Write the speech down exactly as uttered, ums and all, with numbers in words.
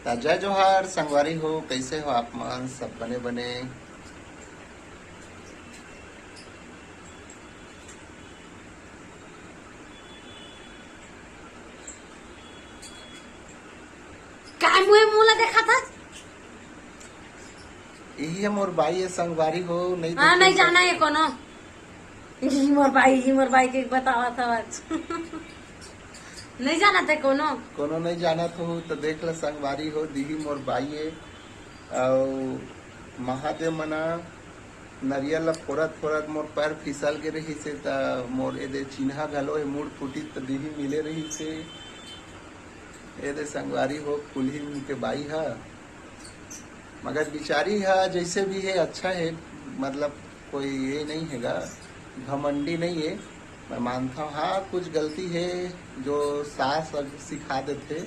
त जय जोहार संगवारी हो, कैसे हो आप मन? सब बने बने? काय मुंह मुंह ला देखा था? यही है मोर बाई है संगवारी हो, नहीं हाँ, देखे नहीं तो जाना है कोनो। यही मोर बाई, यही मोर बाई के बतावा था आज। नहीं जाना थे कोनो? कोनो नहीं जाना तो हो, तो देख ल संगवारी हो, दिही मोर बाई है। अउ महादेव मना नरियल ला फोरत फोरत मोर पैर फिसल के रहिस हे, त मोर एदे चिन्हा घलो हे, मुड़ फूटिस त दिही मिले रहिस हे। एदे संगवारी हो, कुल्ही के बाई ह, मगर बिचारी ह जैसे भी हे अच्छा हे, मतलब कोई ये नहीं हेगा, घमंडी नहीं है। मैं मानता हूँ हाँ कुछ गलती है जो सास अग सिखा देथे,